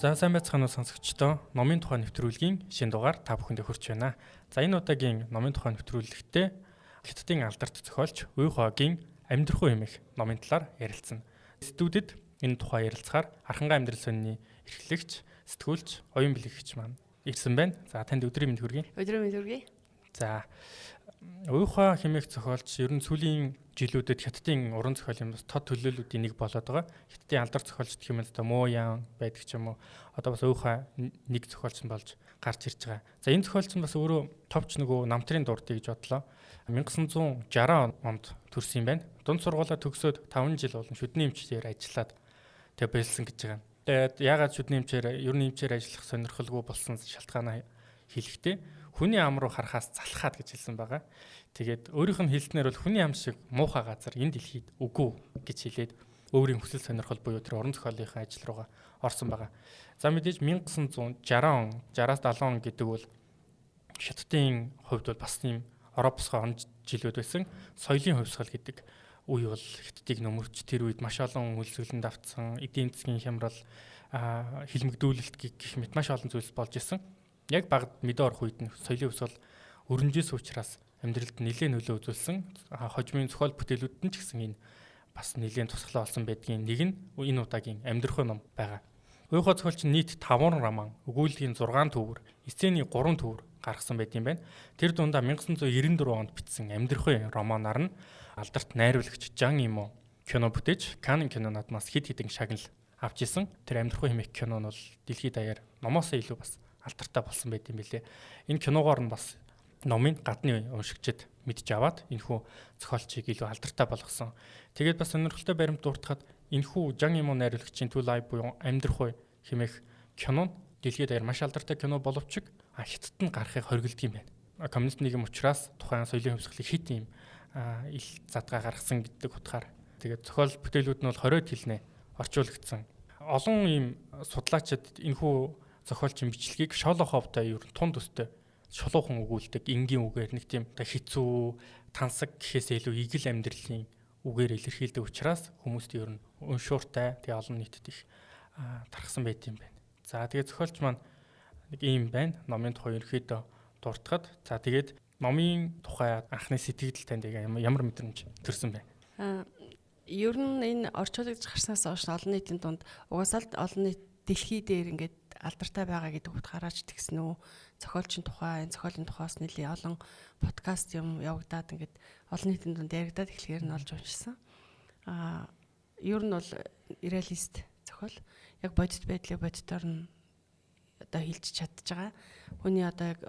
За, сайн байцгаана уу, сонсогчдоо. Номын тухай нэвтрүүлгийн шинэ дугаар та бүхэндээ хүрч байна. За, энэ удаагийн номын тухай нэвтрүүлэгтээ Хятадын алдарт зохиолч Уйхогийн Амьдрах уу хэмээх номын талаар ярилцсан. Студид энэ тухай ярилцахаар Архангай амьдрал сонины эрхлэгч, сэтгүүлч, оюун бэлэгч маань ирсэн байна. За, танд өдрийн мэнд хүргэе. Өдрийн мэнд хүргэе. За, Уйхоо хэмээх зохиолч ер нь сүүлийн жилүүдэд Хятадын уран зохиолын бас тод төлөөллүүдийн нэг болоод байгаа. Хятадын алдар зохиолч гэх юм л да Мо Ян байдаг ч юм уу. Одоо бас Уйхоо нэг зохиолч нь болж гарч ирж байгаа. За, энэ зохиолч нь бас өөрөө товч нөгөө намтрын дурдъя гэж бодлоо. 1960 онд төрсөн юм байна. Дунд сургуулаа төгсөөд 5 жил болон шүдний эмчээр ажиллаад тэгээ болсон гэж байгаа. Тэгээд яагаад шүдний эмчээр, ер нь эмчээр ажиллах сонирхолгүй болсон шалтгаанаа хэлэхдээ хүний ам руу харахаас залхаад гэж хэлсэн байгаа. Тэгээд өөрийнх нь хэлснээр бол хүний ам шиг муухай газар энэ дэлхийд үгүй гэж хэлээд өөрийн хүсэл сонирхол буюу тэр уран зохиолынхаа ажил руугаа орсон байгаа. За, мэдээж 1960 он, 60-аас 70 он гэдэг бол Хятадын хувьд бол бас тийм ороо босгой он жилүүд байсан. Соёлын хувьсгал гэдэг үе бол Хятадыг нөмөрч тэр үед маш олон хөлсөглөнд автсан, эдийн засгийн хямрал, хилмигдүүлэлт гэх мэт маш олон зүйлс болж исэн. Яг багад мэдээ орох үед нь соёлын хувьсгал өрнжээс учраас амьдралд нэлээд нөлөө үзүүлсэн. Хожмын зохиол бүтээлүүд нь ч гэсэн энэ бас нэлээд тусгалаа олсон байдгийн нэг нь энэ удаагийн Амьдрах ном байгаа. Уйхоо зохиолч нийт 5 роман, өгүүллийн 6 төвөр, эссений 3 төвөр гаргасан байт юм байна. Тэр дундаа 1994 онд бичсэн Амьдрах романаар нь алдарт найруулагч Жан Имо кино бүтээж Канн кино наадмаас хэд хэдэн шагнал авч исэн. Тэр Амьдрах хэмээх кино нь бол дэлхийд даяар номоосоо илүү бас алдартай болсон байт юм билээ. Энэ киногоор нь бас номын гадны уншигчид мэдж аваад энэхүү зохиолчийг илүү алдартай болгосон. Тэгээд бас сонирхолтой баримт дуртахад энэхүү Жан Имо найруулагчийн To Live буюу Амьдрах уу хэмээх кино нь дэлхийд даяар маш алдартай кино боловч Хятадд нь гарахыг хоригддаг юм байна. Коммунист нийгэм учраас тухайн соёлын хувьсгалыг хит юм ил задгаа гаргасан гэдэг утгаар. Тэгээд зохиол бүтээлүүд нь бол 20 хэлнэ орчуулгдсан. Олон ийм судлаачид энэхүү зохиолчийн бичлэгийг Шолоховтой ер нь тун төстэй шулуухан өгүүлдэг, энгийн үгээр нэг тийм хэцүү тансаг гэхээс илүү игэл амьдралын үгээр илэрхийлдэг учраас хүмүүст ер нь уншууртай, тэгээ олон нийтэд их тархсан байт юм байна. За, тэгээ зохиолч маань нэг ийм байна. Номын тухай ерөнхийдөө дуртахад. За, тэгээд номын тухай анхны сэтгэгдэл танд ямар мэдрэмж төрсөн бэ? Ер нь энэ орчуулагдаж гарснаас хойш олон нийтийн дунд угаасаа л олон нийт дэлхий дээр ингээд алдартай байгаа гэдэг утгаараа ч тэгсэн үү, зохиолчийн тухай, энэ зохиолын тухайс нэлээ олон подкаст юм явагдаад ингээд олон нийтийн дунд яригадаад эхлэхээр нь олж уншсан. Ер нь бол реалист зохиол, яг бодит байдлыг бодитоор нь одоо хэлж чадж байгаа. Хүний одоо яг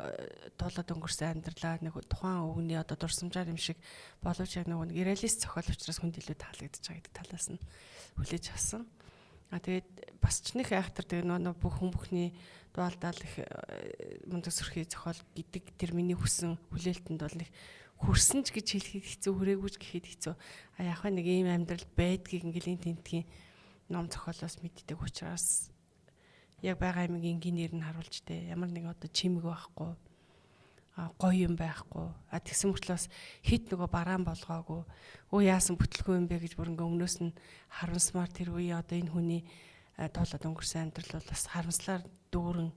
туулаад өнгөрсөн амьдралаа нэг тухайн өвгөний одоо дурсамжаар юм шиг боловч яг нэг реалист зохиол учраас хүнд илүү таалагдж байгаа гэдэг талаас нь хүлээж авсан. Тэгээд бас ч нэг айхтар тэгээ нөө бүх хүн бүхний дуалдаал их мундаг сүрхий зохиол гэдэг тэр миний хүссэн хүлээлтэнд бол нэг хүрсэн ч гэж хэлэхэд хэцүү, хүрээгүй ч гэхэд хэцүү. А яг нэг ийм амьдрал байдгийг ингээлийн тентгийн ном зохиолоос мэддэг учраас яг байгаа юм энгийнээр нь харуулж тэ ямар нэг одоо чимэг байхгүй, гоё юм байхгүй. А тэгсэн мөртлөө бас хит нөгөө бараан болгоогүй. Өө яасан бүтлгүй юм бэ гэж бүр ингээ өмнөөс нь харамсмаар тэр үе одоо энэ хүний туулаад өнгөрсөн амьдрал бол бас харамслаар дүүрэн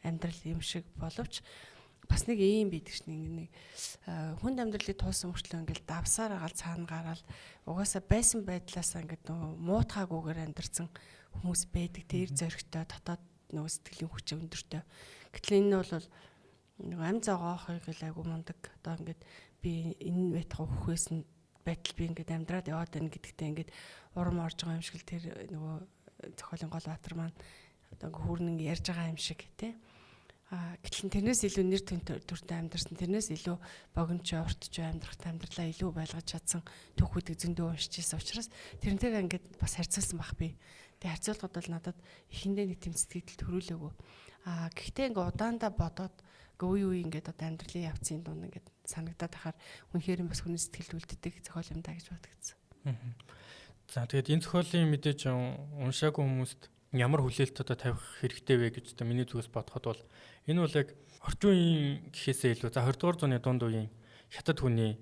амьдрал юм шиг боловч бас нэг ийм байдаг шин нэг хүнд амьдралыг туулсан мөртлөө ингээл давсаар агаал цаана гараал угаасаа байсан байдлаасаа ингээд нөгөө муутгаагүйгээр амьдарсан хүмүүс байдаг. Тэр зөрөгтэй дотоод нөгөө сэтгэлийн хүч өндөртэй. Гэтэл энэ нь бол нөгөө ам зогоохыг л айгу мундаг. Одоо ингээд би энэ байтгаа хөхөөс нь байтал би ингээд амьдраад яваад байна гэдэгтээ ингээд урам орж байгаа юм шиг л тэр нөгөө зохиолын гол баатар маань одоо ингээд хүүрнэн ярьж байгаа юм шиг тий. Гэтэл тэрнээс илүү нэр төртэй амьдарсан, тэрнээс илүү богиночоо уртчоо амьдрах амьдралаа илүү байлгаж чадсан түүхүүдийг зөндөө уншиж ирсэн учраас тэрнтэйгээ ингээд бас харьцуулсан байх би. Тэгээ харьцуулахад бол надад эхэндээ нэг тэм сэтгэл төрүүлээгүй. Гэхдээ ингээд удаандаа бодоод үе үе ингээд одоо амьдралын явцын дунд ингээд санагдаад ахаар үнэхээр бас хүний сэтгэлд үлддэг зохиол юм да гэж бодогдсон. За, тэгээд энэ зохиолын мэдээж уншаагүй хүмүүст ямар хүлээлт одоо тавих хэрэгтэй вэ гэж одоо миний зүгээс бодоход бол энэ бол яг орчин үеийн гэхээсээ илүү за 20 дугаар зууны дунд үеийн хятад хүний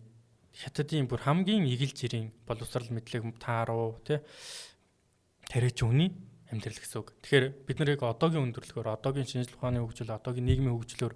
хятадын бүр хамгийн игэл жирийн боловсрал мэдлэг тааруу тий тариач хүний амьдрал гэсэн үг. Тэгэхээр бид нар яг одоогийн өндөрлөгөөр, одоогийн шинжлэх ухааны хөгжил, одоогийн нийгмийн хөгжлөөр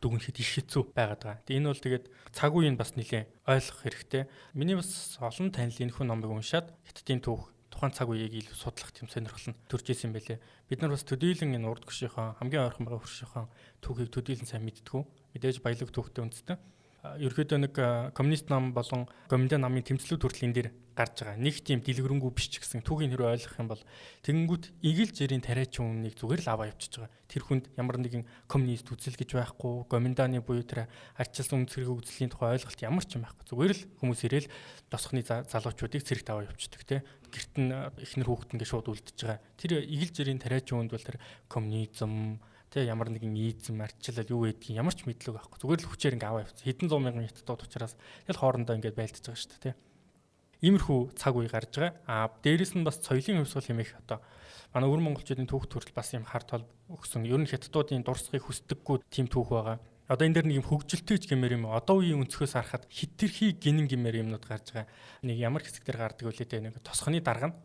дүгнэхэд их хэцүү байгаад байгаа. Тэгээ энэ бол тэгээд цаг үеийг бас нэлээд ойлгох хэрэгтэй. Миний бас олон танил энэ хүн номыг уншаад Хятадын түүх тухайн цаг үеийг илүү судлах тийм сонирхол нь төрж исэн юм байлээ. Бид нар бас төдийлөн энэ урд гүшийнхөө хамгийн ойрхон байгаа хөршийнхөө түүхийг төдийлөн сайн мэддэггүй. Мэдээж баялаг түүхтэй үндэстэн. Ерөнхийдөө нэг коммунист нам болон гоминдан намын тэмцлүүд хүртэл энэ дээр гарч байгаа. Нэг тийм дэлгэрэнгүй биш ч гэсэн түүхийг хэрвээ ойлгох юм бол тэгэнгүүт игэл жирийн тариачин хүнийг зүгээр л аваа явчихж байгаа. Тэр хүнд ямар нэгэн коммунист үзэл гэж байхгүй, гоминданы буюу тэр арчилсан үндэсрэг үзлийн тухай ойлголт ямар ч юм байхгүй. Зүгээр л хүмүүс ирээл тосхны залуучуудыг цэрэгт аваа явчихдаг те. Гэрт нь эхнэр хүүхэд ингээ шууд үлдчихэж байгаа. Тэр игэл жирийн тариачин хүнд бол тэр коммунизм тэ ямар нэгэн ийзэм арчлал юу гэдгийг ямар ч мэдлэг байхгүй. Зүгээр л хүчээр ингээ аваа явцсан. Хэдэн зуун мянган хятадууд учраас тэгэл хоорондоо ингээд байлдаж байгаа шүү дээ, тэ. Иймэрхүү цаг үе гарч байгаа. Аа дээрэс нь бас соёлын хувьсгал хэмээх одоо манай өвөр монголчуудын түүх төрөл бас юм хар тол өгсөн. Ер нь хятадуудын дурсахыг хүсдэггүй тийм түүх байгаа. Одоо энэ дэр нэг юм хөгжилтэй ч гэмээр юм. Одоо үеийн өнцгөөс харахад хитрхи гинэн гэмээр юмнууд гарч байгаа. Нэг ямар хэсэг дээр гардаг вүлээ те, нэг тосхны дарга нь.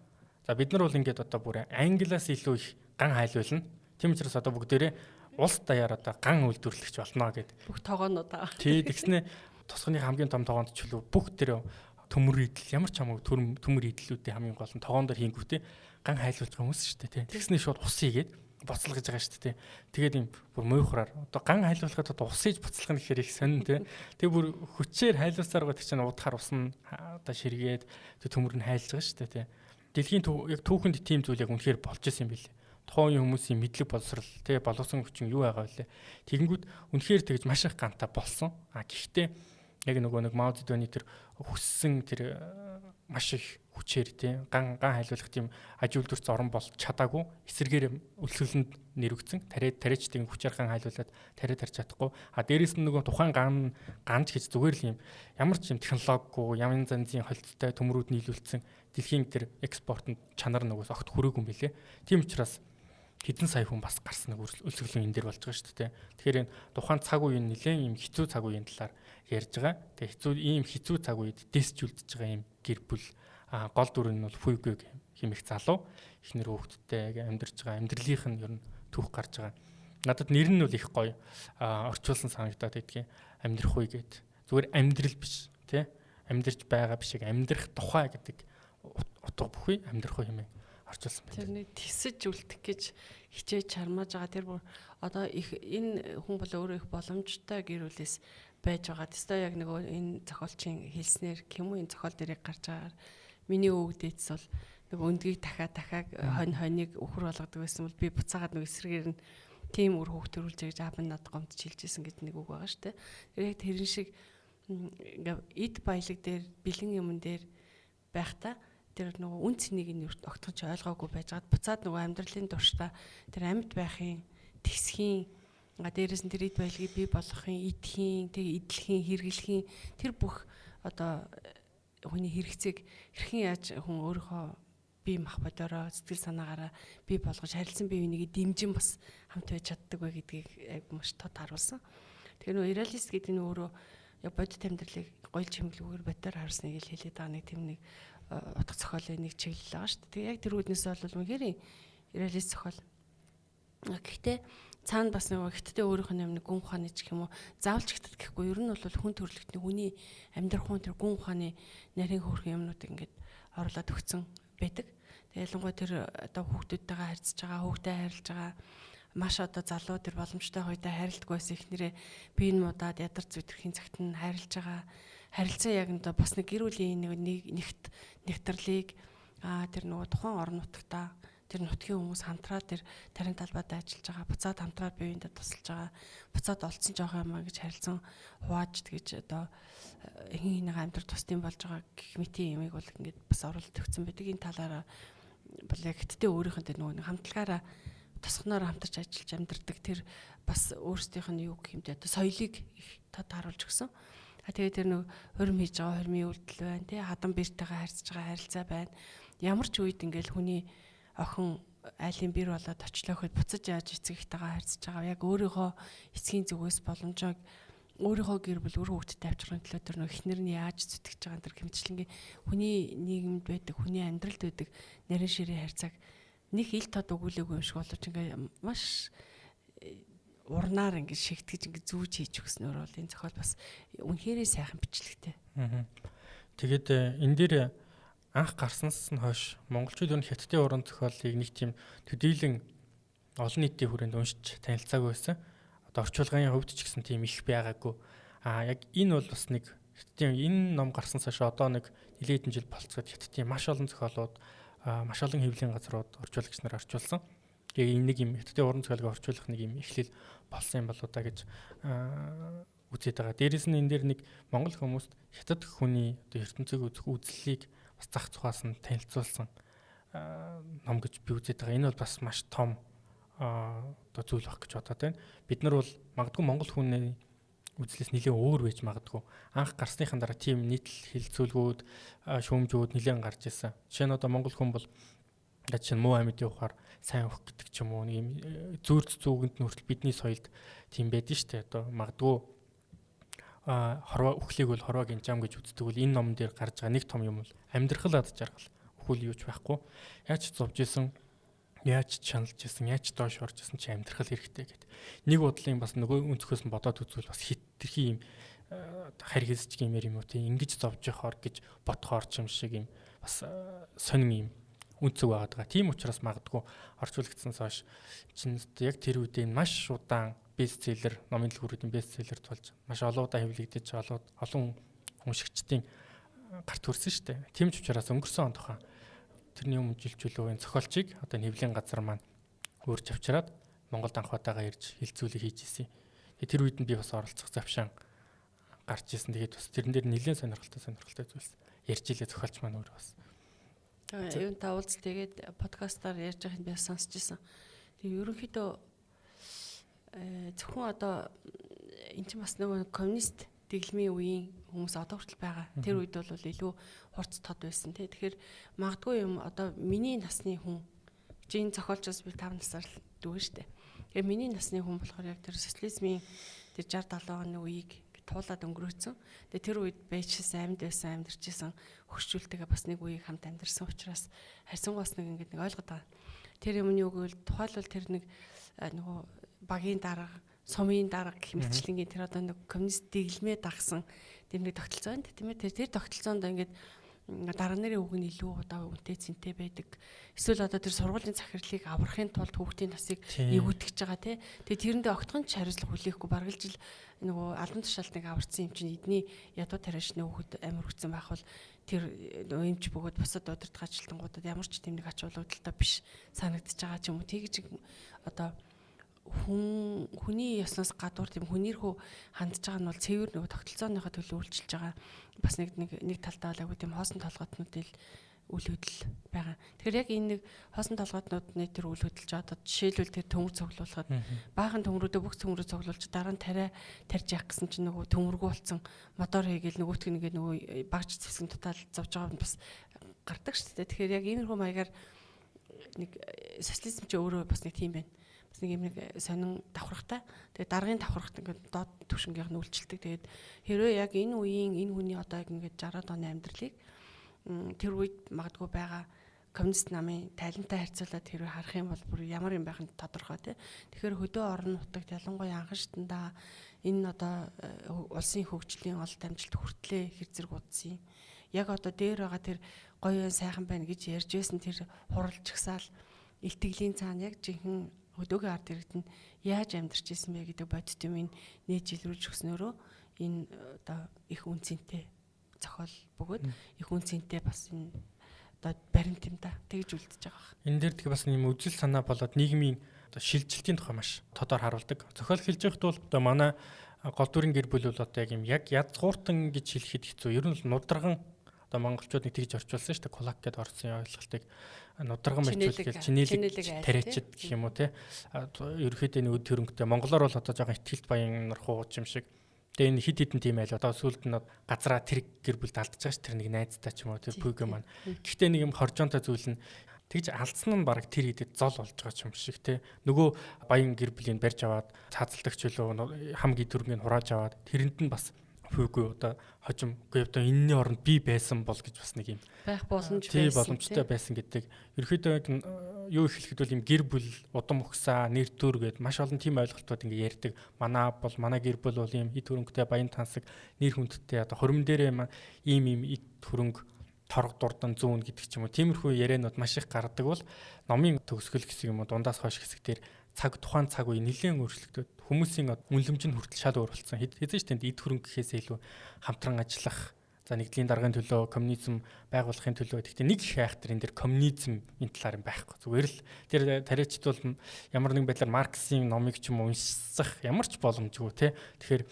За бид нар бол ингээд одоо бүр англиас илүү их ган хайлуулна. Тийм учраас одоо бүгдээрээ улс даяар одоо ган үйлдвэрлэгч болно гэд. Бүх тогоонуудаа. Тий, тэгснэ тосгоны хамгийн том тогоонд чөлөө бүх тэр төмөр идэл ямар ч хамаагүй төмөр идлүүдийн хамгийн гол нь тогоон дээр хийнгүүтээ ган хайлуулж байгаа хүмүүс шүү дээ, тий. Тэгснэ шууд ус хийгээд буцалгаж байгаа шүү дээ, тий. Тэгээд юм бүр муухраар одоо ган хайлуулахад одоо ус хийж буцалгах нь гэхээр их сонин, тий. Тэг бүр хүчээр хайлуулсаар байгаа чинь удахаар ус нь одоо ширгээд тэг төмөр нь хайлж байгаа шүү дээ, тий. Дэлхийн яг түүхэнд тийм зүйл яг үнэхээр болж исэн юм билээ. Тухайн үеийн хүмүүсийн мэдлэг боловсрал тий боловсон хүчин юу байгаа вэ? Тэгэнгүүт үнэхээр тэгж маш их ганта болсон. А гэхдээ яг нөгөө нэг Мао Цзэдуны тэр хүссэн тэр маш их хүчээр тий ган хайлуулах тийм аж үйлдвэрч орон бол чадаагүй, эсэргээр өлсгөлөнд нэрвэгцэн тариачдын хүчээр ган хайлуулад тариа тарж чадахгүй. А дээрэс нь нөгөө тухайн ган ганж гэж зүгээр л юм ямар ч юм технологигүй, ямар занзын холцтой төмрүүд нийлүүлсэн дэлхийн тэр экспортод чанар нөгөөс огт хүрээгүй юм билээ. Тийм учраас хэдэн сая хүн бас гарсан нэг өлсгөлөн энэ дэр болж байгаа шүү дээ. Тэгэхээр энэ тухайн цаг үеийн нэлээд юм хэцүү цаг үеийн талаар ярьж байгаа. Тэгээ хэцүү ийм хэцүү цаг үед дэсч үлдэж байгаа юм гэр бүл гол дүр нь бол Фүйгүй хэмээх залуу эхнэр хүүхэдтэй амьдарч байгаа амьдралынх нь ер нь түүх гарч байгаа. Надад нэр нь бол их гоё орчуулсан санагдаад байдгийн. Амьдрах үе гэд. Зүгээр амьдрал биш тий. Амьдарч байгаа биш яг амьдрах тухай гэдэг утга бүхий амьдрах үе хэмээн орчуулсан байна. Тэрний тисэж үлдэх гэж хичээж чармааж байгаа тэр бүр одоо их энэ хүн бол өөрөө их боломжтой гэр бүлээс байж байгаа. Тэстэй яг нөгөө энэ зохиолчийн хэлснээр гэх юм уу энэ зохиол дээрээ гарч байгаагаар миний өвөг дээдс бол нөгөө өндгийг дахиад хонь хоньыг өхөр болгодог байсан бол би буцаагаад нөгөө эсрэгээр нь тийм үр хүүхд төрүүлж гэж аав нь надад гомдож хэлжсэн гэдэг нэг үг байгаа шүү дээ. Тэр яг тэрэн шиг ингээ эд баялаг дээр бэлэн юмн дээр байхдаа тэр нөгөө үн цэнийг нь огтхон ч ойлгоогүй байжгаад буцаад нөгөө амьдралын туршдаа тэр амьд байхын тэгсхийн дээрээс нь тэр эд баялагийг бий болгохын идэхийн тэг эдлэхийн хэрэглэхийн тэр бүх одоо хүний хэрэгцээг хэрхэн яаж хүн өөрийнхөө бие мах бодороо сэтгэл санаагаараа бий болгож харилцан бие биенийг дэмжин бас хамт байж чаддаг вэ гэдгийг яг маш тод харуулсан. Тэгэхээр нөгөө реалист гэдэг нь өөрөө яг бодит амьдралыг гоёл чимэглүүгээр боддоор харуулсныг л хэлээд байгаа нэг тийм нэг утга зохиолын нэг чиглэл байгаа шүү дээ. Тэгээ яг тэр үүднээс бол үнэхээр реалист зохиол. Гэхдээ цаана бас нөгөө хятадын өөрийнх нь нэг гүн ухааны ч гэх юм уу заавалч хятад гэхгүй ер нь бол хүн төрөлхтний хүний амьдрах хүн тэр гүн ухааны нарийн хөөрхөн юмнуудыг ингээд оруулаад өгсөн байдаг. Тэгээ ялангуяа тэр одоо хүүхдүүдтэйгээ харьцаж байгаа, хүүхдээ хайрлаж байгаа маш одоо залуу тэр боломжтой хоёртой хайрладаг байсан ихнэрээ би энэ муудаад ядарч зүтгэхийн цагт нь хайрлаж байгаа. Харилцаа яг нь бас нэг гэр бүлийн нэг нэгтрлийг тэр нөгөө тухайн орон нутагта тэр нутгийн хүмүүс хамтраад тэр тарин талбайд ажиллаж байгаа, буцаад хамтраад бие биендээ тусалж байгаа, буцаад олцсон жоох юм а гэж харилцан хувааж тэгж одоо хин хинээ амьдрал тусдын болж байгаа гэх мэтийн юмыг бол ингээд бас оруулалт өгсөн байдаг. Энэ талаараа бол яг хятадын өөрийнх нь тэр нөгөө хамтлагаараа тосгоноор хамтарч ажиллаж амьдардаг тэр бас өөрсдийнх нь юу гэх юм бэ одоо соёлыг их тод харуулж өгсөн. А тэгээ тэр нэг хурим хийж байгаа хурмын үйлдэл байна тий, хадан биртэйгээ харьцаж байгаа харилцаа байна. Ямар ч үед ингээл хүний охин айлын бир болоод очлооход буцаж яаж эцэг ихтэйгээ харьцаж байгаа. Яг өөрийнхөө эцгийн зүгээс боломжоо өөрийнхөө гэр бүл үр хүүхдэд авчрахын төлөө тэр нөх эхнэр нь яаж зүтгэж байгаа тэр хэмжлэнгийн хүний нийгэмд байдаг, хүний амьдралд байдаг нарийн ширээ харьцааг Нэг ил тод өгүүлээгүй юм шиг боловч ингээ маш урнаар ингээ шигтгэж ингээ зүүж хийж өгснөөр бол энэ зохиол бас үнэхэрээ сайхан бичлэгтэй. Тэгээд энэ дээр анх гарснаас нь хойш монголчууд ер нь хятадын уран зохиолыг нэг тийм төдийлөн олон нийтийн хүрээнд уншиж танилцаагүй байсан. Одоо орчуулгын хувьд ч гэсэн тийм их байгаагүй. Аа яг энэ бол бас нэг хятадын энэ ном гарснаас хойш одоо нэг нэлээд жил болцоод хятадын маш олон зохиолууд, маш олон хэвлэлийн газрууд орчуулагч нар орчуулсан. Тэгээ энэ нэг юм хятадын уран зохиолыг орчуулах нэг юм эхлэл болсон юм болоо да гэж үзээд байгаа. Дээрээс нь энэ дээр нэг монгол хүмүүст хятад хүний одоо ертөнцийг үзэх үзлэлийг бас зах зухаас нь танилцуулсан ном гэж би үзээд байгаа. Энэ бол бас маш том одоо зүйл байх гэж бодоод байна. Бид нар бол магадгүй монгол хүний үзлээс нэлээд өөр байж магадгүй. Анх гарсныхан дараа тийм нийтлэл хэлцүүлгүүд, шүүмжүүд нэлээд гарч ирсэн. Жишээ нь одоо монгол хүн бол жишээ нь муу амьд явахаар сайн өгөх гэдэг ч юм уу нэг юм зүүрц зүгэнд нь хүртэл бидний соёлд тийм байдэн штэ. Одоо магадгүй хорвоо үхлийг бол хорвоо гинжам гэж үздэг бол энэ номон дээр гарч байгаа нэг том юм бол амьдрал ад жаргал үхэл юу ч байхгүй. Яаж зовж исэн, яаж чаналж исэн, яаж доош орж исэн чи амьдрал хэрэгтэй гэд. Нэг бодлын бас нөгөө өнцгөөс нь бодоод үзвэл бас хитрхи юм харь хэсч гэмээр юм уу тийм ингэж зовж явахоор гэж бодхоор ч юм шиг юм бас сонин юм үнцэг байгаад байгаа. Тийм учраас магадгүй орчуулагдсанаас хойш чинь яг тэр үедээ маш удаан бестселлер, номын дэлгүүрүүдийн бестселлер болж маш олон удаа хэвлэгдэж олон уншигчдын гарт хүрсэн шүү дээ. Тийм ч учраас өнгөрсөн он тухайн тэрний өмнө жилчүүлөө энэ зохиолчийг одоо хэвлэлийн газар маань өөрч авчираад Монголд анх удаага ирж хилцүүлэг хийж исэн. Тэгээ тэр үед нь би бас оролцох завшаан гарч исэн. Тэгээд бас тэрэн дээр нэлээд сонирхолтой зүйлс ярьж илээ зохиолч маань өөр бас. Юун та уулз тэгээд подкастаар ярьж байхыг би сонсч исэн. Тэгээ ерөнхийдөө зөвхөн одоо эн чинь бас нөгөө коммунист дэглэмийн үеийн хүмүүс одоо хүртэл байгаа. Тэр үед бол илүү хурц тод байсан тий. Тэгэхээр магадгүй юм одоо миний насны хүн чи энэ зохиолчоос би 5 насаар л дүүн штэ. Тэгэхээр миний насны хүн болохоор яг тэр социализмын тэр 60 70 оны үеийг туулаад өнгөрөөцөн. Тэгээ тэр үед байжсэн, амьд байсан, амьдарч исэн хөрчүүлтэйгээ бас нэг үеийг хамт амьдарсан учраас харьцангуй бас нэг ингээд нэг ойлгоод байгаа. Тэр юм нь юу гэвэл тухайлбал тэр нэг нөгөө багийн дарга, сумын дарга гэх мэтчлэнгийн тэр одоо нэг коммунист дэглэмээ дагсан тийм нэг тогтолцоо байна тийм ээ. Тэр тогтолцоонд ингээд дарга нарын үг нь илүү одоо үнэтэй цэнтэй байдаг. Эсвэл одоо тэр сургуулийн захирлыг аврахын тулд хүүхдийн насыг эвгүтгэж байгаа тий. Тэгээ тэрэндээ огтхон ч хариуцлага хүлээхгүй бараг л жил нөгөө албан тушаалтныг аварсан юм чинь эдний ядуу тариачны хүүхэд амар хүцэн байх бол тэр эмч бөгөөд бусад удирдах ажилтнуудад ямар ч тийм нэг ач холбогдолтой биш санагдаж байгаа ч юм уу. Тэгж одоо хүн хүний ёсноос гадуур тийм хүнийрхүү хандж байгаа нь бол цэвэр нөгөө тогтолцооныхоо төлөө үйлчилж байгаа бас нэг нэг талдаа бол айгуу тийм хоосон толгойтнуудыг үл хөдлөл байгаа. Тэгэхээр яг энэ нэг хоосон толгойтнуудны тэр үл хөдлөж одоо жишээлбэл тэр төмөр цуглуулахад баахан төмрүүдээ бүх төмрөө цуглуулж дараа нь тариа тарж явах гэсэн чинь нөгөө төмөргөө болсон мотор хийгээл нөгөөтг нэгээ нөгөө багж зэвсгэн тутаал зовж байгаа нь бас гардаг шүү дээ. Тэгэхээр яг иймэрхүү маягаар нэг социализм чи өөрөө бас нэг тийм байна. Бас нэг юм нэг сонин давхрахтай. Тэгээд даргын давхрахт ингээд доод түвшингийнх нь үйлчилдэг. Тэгээд хэрвээ яг энэ үеийн энэ хүний одоо яг ингээд 60-аад оны амьдралыг тэр үед магадгүй байгаа коммунист намын тайлантай харьцуулаад хэрвээ харах юм бол бүр ямар юм байх нь тодорхой тий. Тэгэхээр хөдөө орон нутагт ялангуяа анхан шатандаа энэ одоо улсын хөгжлийн олон амжилт хүртлээ хэр зэрэг удсан юм. Яг одоо дээр байгаа тэр гоё сайхан байна гэж ярьж байсан тэр хурал жагсаал илтгэлийн цаана яг жинхэнэ хөдөөгөө ард иргэд нь яаж амьдарч исэн бэ гэдэг бодит юм энэ нээж илрүүлж өгснөөрөө энэ одоо их үнцэнтэй зохиол бөгөөд их үнцэнтэй бас энэ одоо баримт юм да тэгж үлдэж байгаа байх. Энэ дээр тэг бас нэм үзэл санаа болоод нийгмийн одоо шилжилтийн тухай маш тодор харуулдаг. Зохиол хэлж байхад бол одоо манай гол дүрийн гэр бүл бол одоо яг юм яг язгууртан гэж хэлэхэд хэцүү. Ер нь бол нударган одоо монголчууд нэг тэгж орчуулсан шүү дээ. Кулак гэдээ орсон ойлголтыг нударган барьцуул гэж чинээлэг тариачид гэх юм уу те. Ерөнхийдөө нэг өд хөрөнгөтэй монголоор бол одоо жоохон ихтгэлт баян нурхуу юм шиг. Тэгээ энэ хид хідэн тийм айл одоо сүүлд нь газраа тэр гэр бүлд алдчихж байгаа ш тэр нэг найзтай ч юм уу тэр пүгэ маань. Гэхдээ нэг юм хоржоонтой зүйл нь тэгж алдсан нь баг тэр хэдэд зол болж байгаа юм шиг те. Нөгөө баян гэр бүлийн барьж аваад цаазалдагч үлээ хамгийн төрөнгийг хурааж аваад тэрэнд нь бас пүгүй одоо хожим үгүй одоо энэний оронд би байсан бол гэж бас нэг юм байх боломж байсан. Тий, боломжтой байсан гэдэг. Ерөнхийдөө яг юу эхлэхэд бол юм гэр бүл, удам угсаа, нэр төр гэд маш олон тийм ойлголтууд ингээ ярьдаг. Манай бол манай гэр бүл бол ийм эд хөрөнгөтэй, баян тансаг, нэр хүндтэй, одоо хөрөм дээрээ ийм ийм эд хөрөнгө торг дурдан зүүн гэдэг ч юм уу. Тиймэрхүү ярианууд маш их гардаг бол номын төгсгөл хэсэг юм уу дундаас хойш хэсэг дээр цаг тухайн цаг үе нэлээд өөрчлөгдөд хүмүүсийн үнэлэмж нь хүртэл шал өөр болсон. Хэзээ ч тэнд эд хөрөнгө гэхээсээ илүү хамтран ажиллах, за нэгдлийн даргын төлөө, коммунизм байгуулахын төлөө. Гэхдээ нэг их айхтар энэ дэр коммунизм энэ талаар юм байхгүй. Зүгээр л тэр тариачд бол ямар нэгэн байдлаар Марксийн номыг ч юм уу унших ямар ч боломжгүй те. Тэгэхээр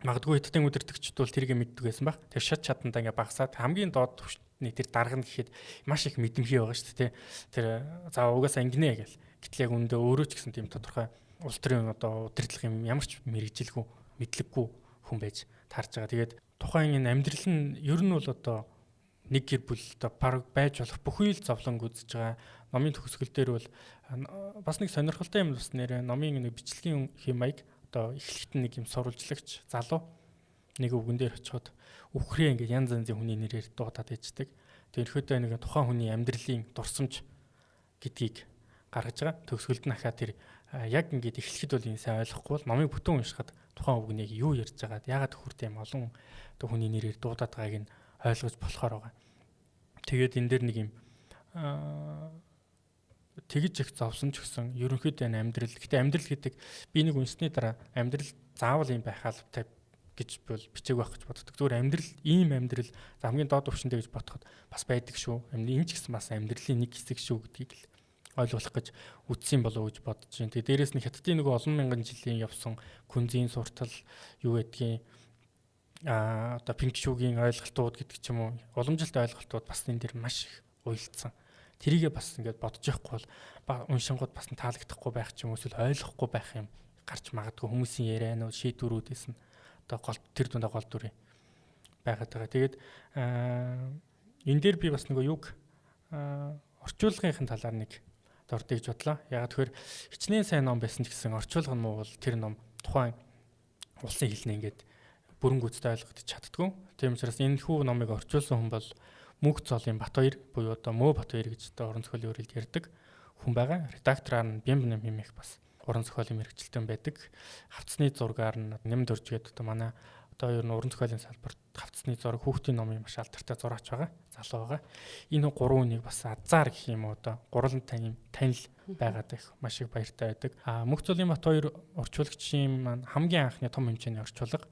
магадгүй хятадын удирдагчид бол тэрийг мэддэг байсан баг. Тэр шат шатандаа ингээ багасаад хамгийн доод түвшний тэр дарга нь гэхэд маш их мэдэмхий байгаа шүү дээ. Тэр за угаасаа ингэнэ гэл. Гэтэл яг үүндээ өөрөө ч гэсэн тийм тодорхой улс төрийн одоо удирдлага юм ямар ч мэрэгжилгүй, мэдлэггүй хүн байж таарч байгаа. Тэгээд тухайн энэ амьдрал нь ер нь бол одоо нэг гэр бүл одоо баг байж болох бүхий л зовлон үзэж байгаа. Номын төгсгөл дээр бол бас нэг сонирхолтой юм бас нэрээ номын нэг бичлэгийн хэм маяг одоо эхлэхэд нэг юм сурвалжлагч залуу нэг өвгөн дээр очиход үхрээ ингээд янз янзын хүний нэрээр дуудаад иждэг. Тэр ерөөдөө нэг тухайн хүний амьдралын дурсамж гэдгийг гаргаж байгаа. Төгсгөлд нь ахаа тэр яг ингээд эхлэхэд бол энэ сайн ойлгохгүй бол номыг бүтэн уншихад тухайн өвгнийг юу ярьж байгаад ягаад хөртэй юм олон одоо хүний нэрээр дуудаад байгааг нь ойлгож болохоор байгаа. Тэгээд энэ дээр нэг юм тэгж их зовсон ч гэсэн ерөнхийдөө энэ амьдрал. Гэтэ амьдрал гэдэг би нэг үнсний дараа амьдрал заавал юм байх албатай гэж бол бичээг байх гэж боддог. Зүгээр амьдрал ийм амьдрал за хамгийн доод түвшиндээ гэж бодоход бас байдаг шүү. Энэ ч гэсэн бас амьдралын нэг хэсэг шүү гэдгийг л ойлгох гэж үтсэн болов уу гэж бодож байна. Тэгээ дээрэс нь хятадын нөгөө олон мянган жилийн явсан күнзийн суртал юу гэдгийг одоо пинкшүгийн ойлголтууд гэдэг ч юм уу уламжилт ойлголтууд бас энэ дэр маш их уялдсан. Тэрийгээ бас ингээд бодож явахгүй бол уншингууд бас таалагдахгүй байх ч юм уу эсвэл ойлгохгүй байх юм гарч магадгүй хүмүүсийн ярианууд шийдвэрүүдээс нь одоо гол тэр дундаа гол дүр байгаад байгаа. Тэгээд энэ дээр би бас нөгөө юг орчуулгын талаар нэг дордыг гэж бодлоо. Ягаад тэгэхээр хичнээн сайн ном байсан ч гэсэн орчуулга нь муу бол тэр ном тухайн улсын хэлнээ ингээд бүрэн гүйцэд ойлгогдож чаддгүй. Тийм учраас энэ хүү номыг орчуулсан хүн бол Мөнх цолын Батбаяр буюу одоо Мөө Батбаяр гэж одоо уран зохиолын өрөлд ярьдаг хүн байгаа. Редактораар нь Бямбнам хэмээх бас уран зохиолын мэргэжилтэн байдаг. Хавцсны зургаар нь Ням дөрж гэдэг одоо манай одоо ер нь уран зохиолын салбарт хавцсны зураг хүүхдийн номын маш алдартай зураач байгаа. Залуу байгаа. Энэ гурван хүнийг бас азар гэх юм уу одоо гурван юм танил байгаад их маш их баяртай байдаг. А Мөнх цолын Батбаяр орчуулагчийн маань хамгийн анхны том хэмжээний орчуулга.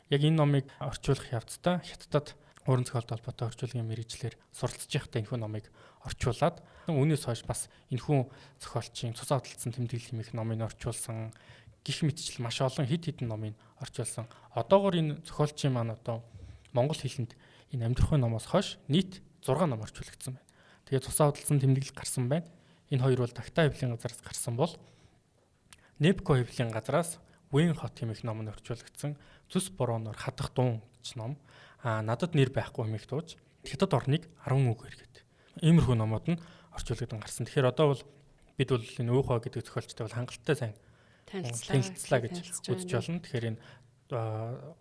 Яг энэ номыг орчуулах явцдаа Хятадд уран зохиолтой холбоотой орчуулгын мэргэжлэр суралцж байхдаа энэхүү номыг орчуулад үүнээс хойш бас энэхүү зохиолчийн цусаа хөдөлсөн тэмдэглэл хэмээх номыг орчуулсан гих мэтчил маш олон хэд хэдэн номыг орчуулсан. Одоогор энэ зохиолчийн маань одоо монгол хэлэнд энэ амьдрахын номоос хойш нийт 6 ном орчуулагдсан байна. Тэгээд цусаа хөдөлсөн тэмдэглэл гарсан байна. Энэ хоёр бол Тагтаа хэвлэлийн газараас гарсан бол Непко хэвлэлийн газараас Вэн хот хэмээх ном нь орчуулагдсан. Зүс борооноор хадах дуун гэж ном. Надад нэр байхгүй хэмээх дууж Хятад орныг 10 үгээр гэдэг. Иймэрхүү номууд нь орчуулагдан гарсан. Тэгэхээр одоо бол бид бол энэ Өөхөө гэдэг зохиолчтой бол хангалттай сайн танилцлаа гэж үзэж болно. Тэгэхээр энэ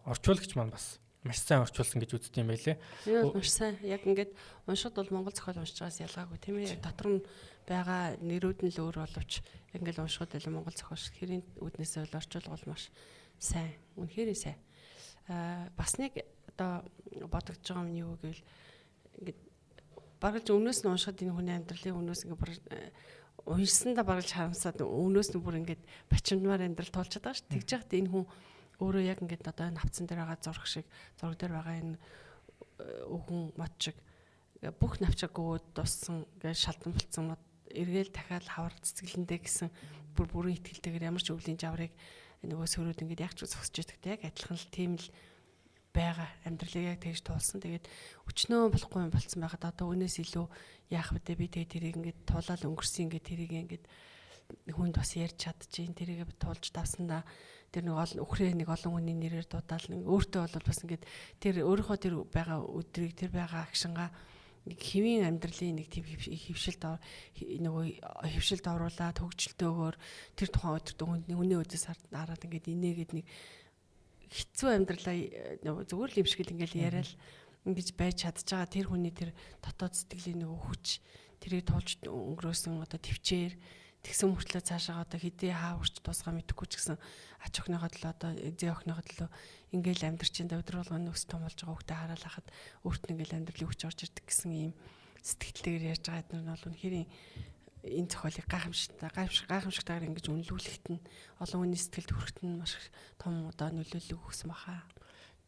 орчуулагч маань бас маш сайн орчуулсан гэж үздэг юм байлээ. Энэ бол маш сайн. Яг ингээд уншихад бол монгол зохиол уншиж байгаас ялгаагүй тийм ээ. Яг дотор нь байгаа нэрүүд нь л өөр боловч яг ингээд уншихад илүү монгол зохиол шиг хэрийн үүднээсээ бол орчуулга бол маш сайн. Үнэхээр сайн. Бас нэг одоо бодогдож байгаа юм юу гэвэл ингээд бараг л өмнөөс нь уншихад энэ хүний амьдралын өмнөөс ингээд бараг уншсандаа бараг л харамсаад өмнөөс нь бүр ингээд бачимдмаар амьдрал туулчихад байгаа шүү. Тэгж яхад энэ хүн өөрөө яг ингээд одоо энэ хавцан дээр байгаа зураг шиг зураг дээр байгаа энэ өвгөн мод шиг бүх навчаа гөөд дуссан ингээд шалдан болцсон мод эргээл дахиад хавар цэцгэлэндээ гэсэн бүр бүрэн итгэлтэйгээр ямар ч өвлийн жаврыг нөгөө сөрүүд ингээд яг ч зогсож идэгтэй яг адилхан л тийм л байгаа амьдралыг яг тэгж туулсан. Тэгээд өчнөө болохгүй юм болцсон байхад одоо үүнээс илүү яах вэ? Би тэгээд тэрийг ингээд туулаад өнгөрсөн ингээд тэрийг ингээд хүнд бас ярьж чадчихээн. Тэрийг туулж давсандаа тэр нэг олон үхрээ нэг олон хүний нэрээр дуудаал нэг өөртөө бол бас ингээд тэр өөрийнхөө тэр байгаа өдрийг тэр байгаа агшингаа нэг хэвийн амьдралын нэг тийм хөвшилд нөгөө хөвшилд оруулаад хөгжилтөөгөөр тэр тухайн өдөрт хүний өдөөс хараад ингээд инээгээд нэг хэцүү амьдралаа нөгөө зүгээр л юм шиг л ингээл яриад ингэж байж чадж байгаа тэр хүний тэр дотоод сэтгэлийн нөгөө хүч Тэрийг туулж өнгөрөөсөн одоо төвчээр тэгсэн мөртлөө цаашаа одоо хэдий хаа үрч дуусгаа мэдэхгүй ч гэсэн ач охиныхоо төлөө одоо зээ охиныхоо төлөө ингээл амьдрчин да өдөр болгоно өс том болж байгаа хүүхдээ хараал хахад өөрт нь ингээл амьдралын хүч орж ирдэг гэсэн ийм сэтгэлтэйгээр ярьж байгаа эдгээр нь бол үнэхээр энэ зохиолыг гайхамшигтайгаар ингэж үнэлүүлэхэд нь олон хүний сэтгэлд хүрэхэд нь маш том одоо нөлөөлөл өгсөн баха.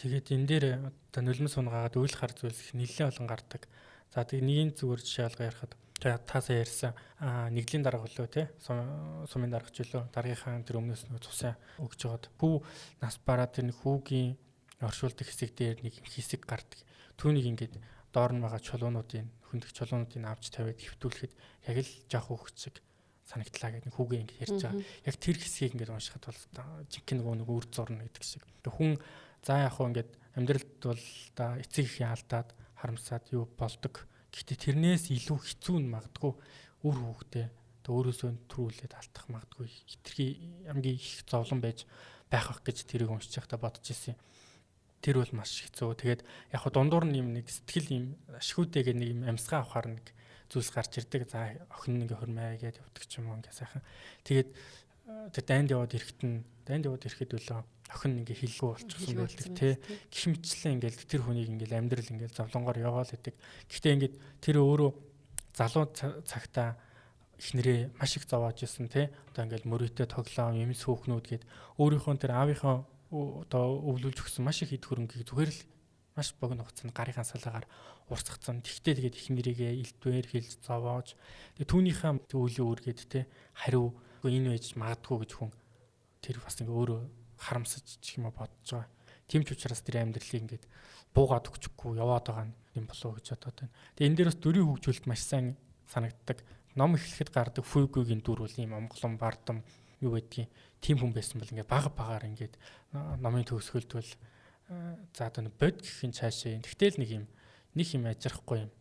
Тэгээд энэ дээр одоо нулимс унгаагаад үйл хар зүйлс их нэлээд олон гардаг. За тэг нэгийн зүгээр жишээ алга ярихад та сая ярьсан нэгдлийн дарга хөлөө те сумын дарга ч үлөө даргийнхаа тэр өмнөөс нэг цусаа өгж жоод хүү нас бараа тэр нэг хүүгийн оршуулдаг хэсэг дээр нэг хэсэг гардаг. Түүнийг ингээд доор нь байгаа чулуунуудын хөндөх чулуунуудыг авч тавиад хэвтүүлэхэд яг л жоох хүүхд шиг санагдлаа гэдэг нэг хүүгээ ингээд ярьж байгаа. Яг тэр хэсгийг ингээд уншихад бол жинхэнэ нөгөө нэг үр зурна гэдэг шиг. Хүн за яг хуу ингээд амьдралд бол да эцэг эхийн алдаад харамсаад юу болдог. Гэхдээ тэрнээс илүү хэцүү нь магадгүй үр хүүхдээ өөрөөсөө төрүүлээд алдах магадгүй хитрхи хамгийн их зовлон байж байх ах гэж тэрийг уншиж байхдаа бодож ирсэн. Тэр бол маш хэцүү. Тэгээд яг хуу дундуур нь юм нэг сэтгэл юм ашгүйтэйгээ нэг юм амьсгаа авахар нэг зүйлс гарч ирдэг. За охин ингээ хөрмэй гэдээ явдаг ч юм уу ингээ сайхан. Тэгээд тэр дайнд яваад ирэхэд нь дайнд яваад ирэхэд үлээ охин ингээ хилгүй болчихсон байдаг тий. Гэх мэтчлэн ингээл тэр хүнийг ингээл амьдрал ингээл зовлонгоор яваал гэдэг. Гэхдээ ингээд тэр өөрөө залуу цагтаа эхнэрээ маш их зовоож исэн тий. Одоо ингээл мөрөөдөө тоглоом, эмс хөөхнүүд гээд өөрийнхөө тэр аавынхаа одоо өвлүүлж өгсөн маш их эд хөрөнгийг зүгээр л маш богино хугацаанд гарын салаагаар урсгацсан. Тэгтээ тэгээд эхнэрийгээ элдвээр хэлж зовоож тэгээд түүнийхээ үлийн үүргээд тий хариу энэ байж магадгүй гэж хүн тэр бас ингээ өөрөө харамсаж ч юм уу бодож байгаа. Тийм ч учраас тэр амьдралыг ингээд буугаад өгчихгүй яваад байгаа юм болов уу гэж бодоод байна. Тэгээ энэ дээр бас дүрийн хөгжүүлэлт маш сайн санагддаг. Ном эхлэхэд гардаг Фүйгүйгийн дүр бол ийм омглон бардам юу гэдгийг тийм хүн байсан бол ингээд бага багаар ингээд номын төгсгөлд бол за одоо нэг бод гэх юм цаашаа. Тэгтэл нэг юм нэг юм ажирахгүй юм.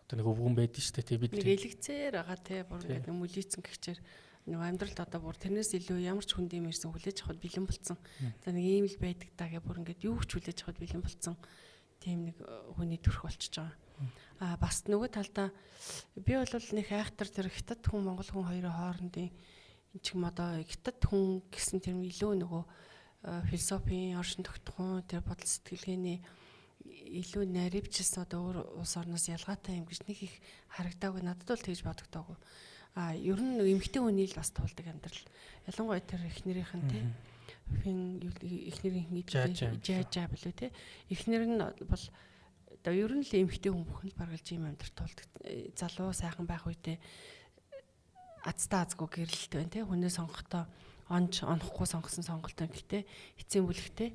Одоо нэг өвгөн байдэн шүү дээ. Тэ бид нэг элэгцээр байгаа те бүр ингээд мөлийцэн гихчээр нэг амьдралд одоо бүр тэрнээс илүү ямар ч хүнд юм ирсэн хүлээж авахд бэлэн болцсон. За нэг ийм л байдаг даа гэ бүр ингээд юу ч хүлээж авахд бэлэн болцсон. Тийм нэг хүний төрх болчихж байгаа. Аа бас нөгөө талдаа би бол нэг айхтар тэр хятад хүн монгол хүн хоёрын хоорондын энэ ч юм одоо хятад хүн гэсэн тэр илүү нөгөө философийн оршин тогтхуун тэр бодол сэтгэлгээний илүү наривчилсан одоо өөр улс орноос ялгаатай юм гэж нэг их харагдаагүй, надад бол тэгж бодогдоогүй. А ер нь эмэгтэй хүний л бас туулдаг амьдрал. Ялангуяа тэр эхнэрийнх нь тий хин эхнэрийнх нь жаажаа билүү тий. Эхнэр нь бол одоо ер нь л эмэгтэй хүн бүхэн л баргалж ийм амьдрал туулдаг. Залуу сайхан байх үедээ азтаа азгүй гэрэлт байна тий. Хүнээ сонгохдоо онж онохгүй сонгосон сонголт байна. Гэхдээ эцсийн бүлэгтээ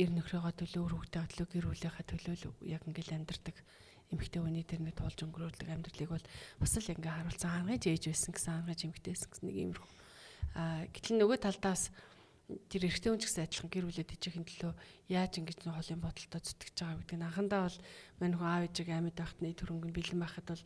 эр нөхрөөгөө төлөө, үр хүүхдээ төлөө, гэр бүлийнхаа төлөө л яг ингээл амьдардаг эмэгтэй хүний тэр нэг туулж өнгөрүүлдэг амьдралыг бол бас л ингээ харуулсан. Хангаж ээж байсан гэсэн, хангаж эмэгтэй байсан гэсэн нэг иймэрхүү. Аа гэтэл нөгөө талдаа бас тэр эрэгтэй хүн ч гэсэн адилхан гэр бүлээ тэжээхин төлөө яаж ингэж нөх холын бодолтой зүтгэж байгаа гэдэг нь анхандаа бол мань хүн аав ээжийг амьд байхад нэг төрөнгө нь бэлэн байхад бол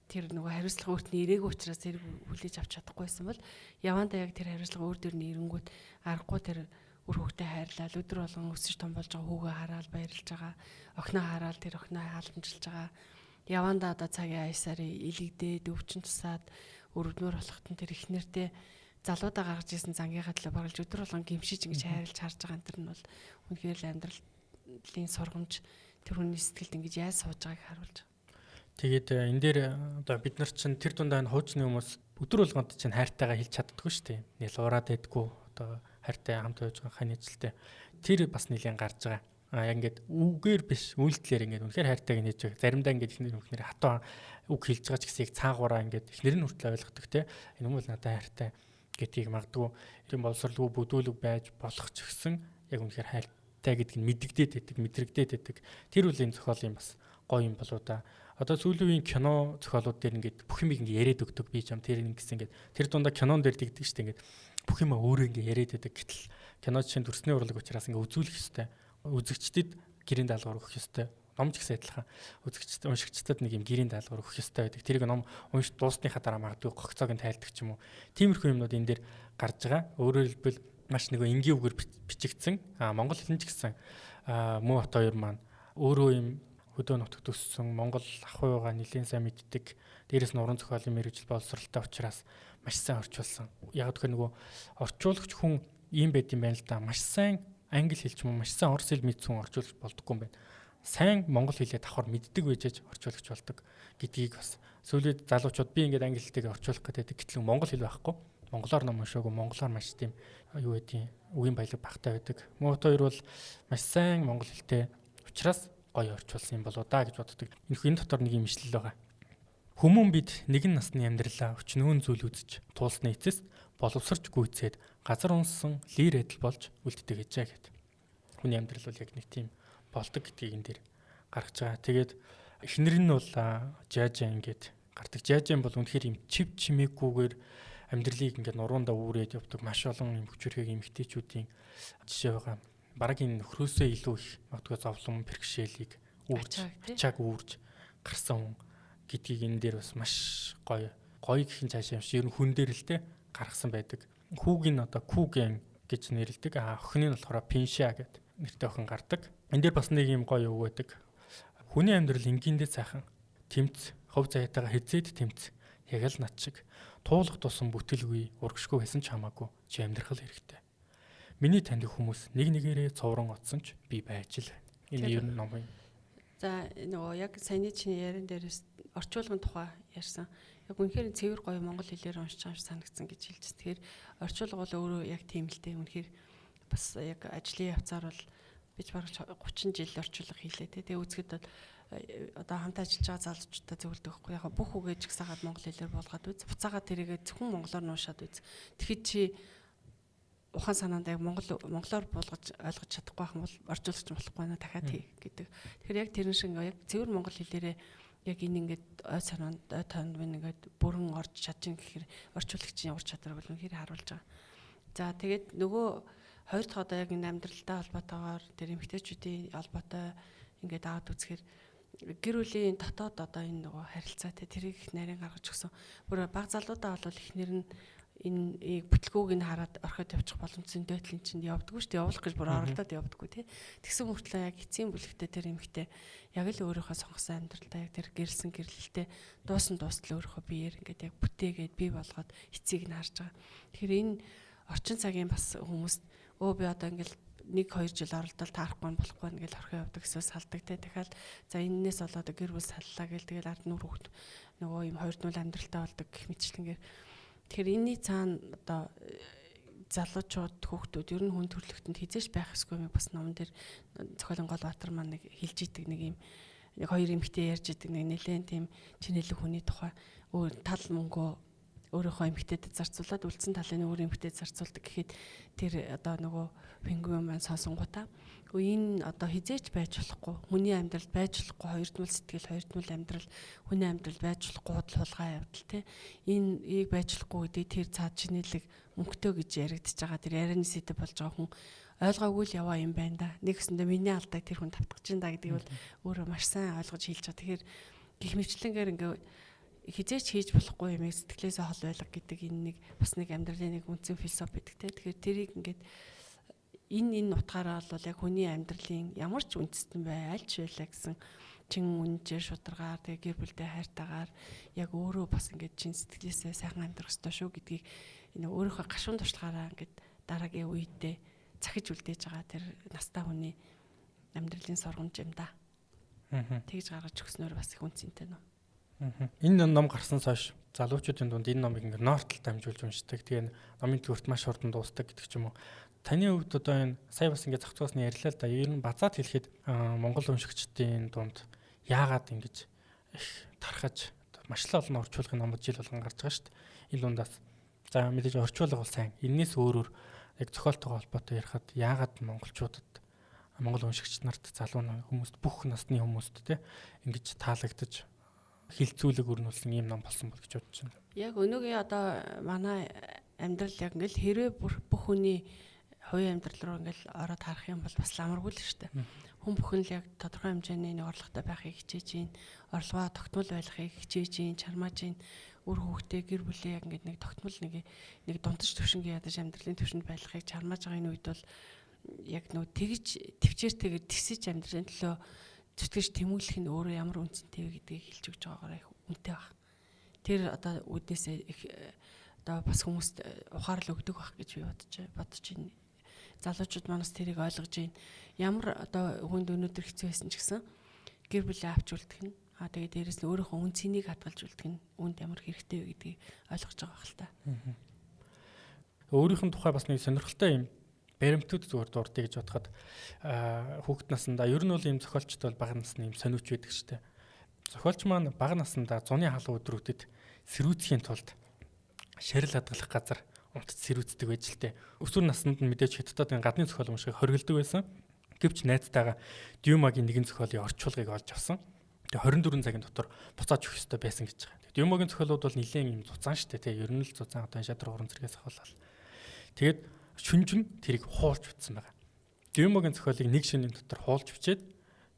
тэр нөгөө хариуцлага өөрт нь ирээгүй учраас тэр хүлээж авч чадахгүйсэн бол явандаа яг тэр хариуцлага өөр дөр нь ирэнгүүт аргагүй тэр үр хүүхдээ хайрлал өдөр болгон өсөж том болж байгаа хүүгээ хараал баярлж байгаа, охиноо хараал тэр охиноо халамжилж байгаа. Явандаа одоо цагийн аясаар илэгдээд өвчин тусаад өрөвдмөр болоход нь тэр ихнэртэй залуудаа гаргаж ирсэн зангийнхаа төлөө баргалж өдөр болгон гимшиж ингэж хайрлж харж байгаа энэ төр нь бол үнэхээр л амьдралын сургамж тэр хүний сэтгэлд ингэж яаж сууж байгааг харуулж байгаа. Тэгээд энэ дээр одоо бид нар чинь тэр дундаа энэ хуучны хүмүүс өдөр болгонд чинь хайртайгаа хэлж чаддаггүй шүү дээ. Нийл ураад байдгүй одоо хайртай хамт байж байгаа хань ажилтай. Тэр бас нэлийн гарч байгаа. А яг ингээд үгээр биш үйлдэлээр ингээд үнэхээр хайртайг нээж байгаа. Заримдаа ингээд эхнэр нөхнөр хатуу үг хэлж байгаа ч гэсэн яг цаагаараа ингээд эхнэр нь хүртэл ойлгодог те. Энэ хүмүүс надад хайртай гэдгийг магадгүй тийм боловсролгүй бүдүүлэг байж болох ч гэсэн яг үнэхээр хайртай гэдг нь мэдэгдээд байдаг, мэдрэгдээд байдаг. Тэр үл энэ зохиолын бас гоё юм болоо да. Одоо сүүлийн үеийн кино зохиолууд дээр ингээд бүх юм ингээд яриад өгдөг би чам тэр ингэсэн ингээд тэр дундаа кинон дээр дэгдэг шүү дээ ингээд бүх юм өөрөө ингээд яриад байдаг. Гэтэл кино жишээ нь дүрсний урлаг учраас ингээд үзүүлэх ёстой. Үзэгчдэд гэрийн даалгавар өгөх ёстой. Ном ч гэсэн адилхан. Үзэгчдэд, уншигчдад нэг юм гэрийн даалгавар өгөх ёстой байдаг. Тэрийг ном унш дуусныхаа дараа магадгүй гогцоог нь тайлдаг ч юм уу. Тиймэрхүү юмнууд энэ дээр гарч байгаа. Өөрөөр хэлбэл маш нэг энгийн үгээр бичигдсэн. Монгол хэлэн ч гэсэн Мөн Хот хоёр маань өөрөө юм хөдөө нутагт өссөн, Монгол ах уйгаа нэлээд сайн мэддэг. Дээрээс нь уран зохиолын мэргэжил боловсралтай учраас маш сайн орчуулсан. Яг тэгэхээр нөгөө орчуулагч хүн ийм байд юм байна л да. Маш сайн англи хэл ч юм уу, маш сайн орос хэл мэдсэн хүн орчуулагч болдоггүй юм байна. Сайн монгол хэлээ давхар мэддэг байж орчуулагч болдог гэдгийг бас сүүлийн залуучууд би ингээд англи хэлтэйгээ орчуулах гэдэг. Гэтэл монгол хэл байхгүй. Монголоор ном уншаагүй, монголоор маш тийм юу гэдгийг үгийн баялаг багтай байдаг. Муут хоёр бол маш сайн монгол хэлтэй учраас гоё орчуулсан юм болоо да гэж боддог. Энэ дотор нэг юм ишлэл байгаа. Хүмүүн бид нэгэн насны амьдралаа өчнөөн зүйл үзэж туулсны эцэст боловсрч гүйцээд газар унсан лир адил болж үлддэг гэжээ гэд. Хүний амьдрал бол яг нэг тийм болдог гэдгийг энэ дэр гаргаж байгаа. Тэгээд эхнэр нь бол Жаажан ингээд гардаг. Жаажан бол үнэхээр юм чив чимээгүйгээр амьдралыг ингээд нуруундаа үүрээд явдаг маш олон юм хүчирхэг эмэгтэйчүүдийн жишээ байгаа. Бараг энэ нөхрөөсөө илүү их магадгүй зовлон бэрхшээлийг үүрч, ачааг үүрч гарсан хүн гэдгийг энэ дээр бас маш гоё гоё гэхин цаашаа юм шиг ер нь хүн дээр л те гаргасан байдаг. Хүүг нь одоо Күген гэж нэрлэдэг. А охины нь болохоор Пинша гэд нэртэй охин гардаг. Энэ дээр бас нэг юм гоё үг байдаг. Хүний амьдрал энгийндээ сайхан. Тэмц, хов заяатайгаа хизээд тэмц. Яг л над шиг. Туулах тусам бүтэлгүй, урагшгүй байсан ч хамаагүй чи амьдрах л хэрэгтэй. Миний таньдаг хүмүүс нэг нэгээрээ цоврон отсон ч би байж л байна. Энэ ер нь ном юм. За нөгөө яг саяны чиний яран дээрээс орчуулгын тухай ярьсан. Яг үнэхээр цэвэр гоё монгол хэлээр уншиж байгаа юм шиг санагдсан гэж хэлж. Тэгэхээр орчуулга бол өөрөө яг тийм л дээ. Үнэхээр бас яг ажлын явцаар бол би ч бараг 30 жил орчуулга хийлээ те. Тэгээ үзэхэд бол одоо хамт ажиллаж байгаа залуучуудаа зөвлөдөг байхгүй. Яг бүх үгээ жигсаагаад монгол хэлээр буулгаад үз. Буцаагаад тэрийгээ зөвхөн монголоор нуушаад үз. Тэгэхэд чи ухаан санаанд яг монголоор буулгаж ойлгож чадахгүй байх юм бол орчуулагч болохгүй наа дахиад хий гэдэг. Тэгэхээр яг тэрэн шиг яг цэвэр монгол хэлээрээ яг энэ ингээд ой санаанд ой тоонд минь ингээд бүрэн орж чадчих гэхээр орчуулагчийн ур чадварыг бол үнэхээр харуулж байгаа. За тэгээд нөгөө хоёр дахь одоо яг энэ амьдралтай холбоотойгоор тэр эмэгтэйчүүдийн холбоотой ингээд аваад үзэхээр гэр бүлийн дотоод одоо энэ нөгөө харилцаа те тэрийг их нарийн гаргаж өгсөн. Бүр баг залуудаа бол эхнэр нь энэ бүтлгүүг нь хараад орхиод явчих боломжтой дөөтлийн чинь явдггүй шүү дээ. Явуулах гэж бүр оролдоод явдггүй тий. Тэгсэн мөртлөө яг эцсийн бүлэгтээ тэр эмэгтэй яг л өөрийнхөө сонгосон амьдралдаа яг тэр гэрэлсэн гэрлэлтэй дуусан дуустал өөрийнхөө биеэр ингээд яг бүтээгээд бий болгоод эцсийг нь харж байгаа. Тэгэхээр энэ орчин цагийн бас хүмүүст өө би одоо ингээд 1-2 жил оролдол таарахгүй болохгүй ингээл орхио явдаг эсвэл салдаг те. Дахиад за энэнээс болоод гэр бүл саллаа гэл тэгэл ард нүр хөвгт нөгөө юм хоёрдмол амьдралтай болдог гэх мэтчлэнгээр. Тэгэхээр энэний цаана одоо залуучууд хүүхдүүд ер нь хүн төрөлхтөнд хизээш байх ёсгүй юм бас номон дээр зохиолын гол баатар маань нэг хэлж идэг нэг юм нэг хоёр эмэгтэй ярьж идэг нэг нэлээд тийм чинэлэг хүний тухай өөр тал мөнгөө өөрийнхөө эмэгтэйдэд зарцуулаад үлдсэн талын өөр эмэгтэйд зарцуулдаг гэхэд тэр одоо нөгөө пингвин маань сонсонгуудаа энэ одоо хизээч байж болохгүй хүний амьдралд байж болохгүй хоёрдмол сэтгэл хоёрдмол амьдрал хүний амьдрал байж болохгүй худал хулгай явдал те энэ ийг байж болохгүй гэдэг тэр цаад чинэлэг мөнгөтэй гэж яригдчихэж байгаа тэр ярианы сэдэв болж байгаа хүн ойлгоогүй л яваа юм байна да. Нэг гэсэндээ миний алдааг тэр хүн тавтгаж ин да гэдгийг бол өөрөө маш сайн ойлгож хэлж байгаа. Тэгэхээр гих мэтлэнгээр ингээ хизээч хийж болохгүй юм сэтгэлээсээ хол байлга гэдэг энэ нэг бас нэг амьдралын нэг үндсэн философи гэдэг те. Тэгэхээр тэрийг ингээд энэ утгаараа бол яг хүний амьдралын ямар ч үндэстэн бай аль ч байлаа гэсэн чин үнжээр шударгаар тэгээ гэр бүлдээ хайртайгаар яг өөрөө бас ингээд чин сэтгэлээсээ сайхан амьдрах ёстой шүү гэдгийг энэ өөрийнхөө гашуун туршлагаараа ингээд дараагийн үедээ захиж үлдээж байгаа тэр настай хүний амьдралын сургамж юм да. Тэгж гаргаж өгснөөр бас их үнцэнтэй ном. Энэ ном гарсан хойш залуучуудын дунд энэ номыг ингээд нортол дамжуулж уншдаг. Тэгээ номын төгөрт маш хурдан дуустдаг гэдэг ч юм уу. Таны хувьд одоо энэ сая бас ингээд зах зээлсний ярьлаа л да. Ер нь базаад хэлэхэд Монгол уншигчдын дунд яагаад ингэж их тархаж маш л олон орчуулгын номууд жил болгон гарч байгаа шүү дээ. Энэ дундаас за мэдээж орчуулга бол сайн. Эннээс өөрөөр яг зохиолтойгоо холбоотой ярихад яагаад монголчуудад монгол уншигч нарт залуу хүмүүст бүх насны хүмүүст те ингэж таалагдаж хилцүүлэг өрнүүлсэн ийм ном болсон бол гэж бодож байна. Яг өнөөгийн одоо манай амьдрал яг ингээл хэрвээ бүх хүний хувийн амьдрал руу ингээл ороод харах юм бол бас ламаргүй л шүү дээ. Хүн бүхэн л яг тодорхой хэмжээний нэг орлоготой байхыг хичээж гин, орлогоо тогтмол байхыг хичээж гин, чармааж гин, үр хүүхдээ гэр бүлээ яг ингээд нэг тогтмол нэг дундаж төвшингийн ядаж амьдралын төвшөнд байхыг чармааж байгаа энэ үед бол яг нөө тэгж төвчээртэйгээр тисэж амьдралын төлөө зүтгэж тэмүүлэх нь өөрөө ямар үнцэнтэй вэ гэдгийг хэлж өгч байгаагаар их үнэтэй баг. Тэр одоо үүднээсээ их одоо бас хүмүүст ухаарл өгдөг байх гэж би бодож байна. Залуучууд манаас тэрийг ойлгож байна. Ямар одоо хүнд өнөөдөр хэцүү байсан ч гэсэн гэр бүлээ авч үлдэх нь тэгээ дээрэс нь өөрийнхөө үн цэнийг хадгалж үлдэх нь үүнд ямар хэрэгтэй вэ гэдгийг ойлгож байгаа байх л та. Өөрийнх нь тухай бас нэг сонирхолтой юм баримтууд зүгээр дурдъя гэж бодоход хүүхэд насндаа ер нь бол ийм зохиолчд бол бага насны ийм сониуч байдаг штэ. Зохиолч маань бага насндаа зуны халуун өдрүүдэд сэрүүцхийн тулд шарил хадгалах газар унтц сэрүүцдэг байж л тээ. Өсвөр наснд нь мэдээж хятадын гадны зохиол уншихыг хориглодог байсан. Гэвч найзтайгаа Дюмагийн нэгэн зохиолын орчуулгыг олж авсан. Тэгээ 24 цагийн дотор буцааж өгөх ёстой байсан гэж байгаа. Тэгээ Дюмагийн зохиолууд бол нэлээд юм зузаан штэ тий. Ер нь л зузаан одоо шадар уран зэргээс ахуулаад. Тэгээд шүнжин тэрийг хуулж бичсэн байгаа. Дюмагийн зохиолыг нэг шөнийн дотор хуулж бичээд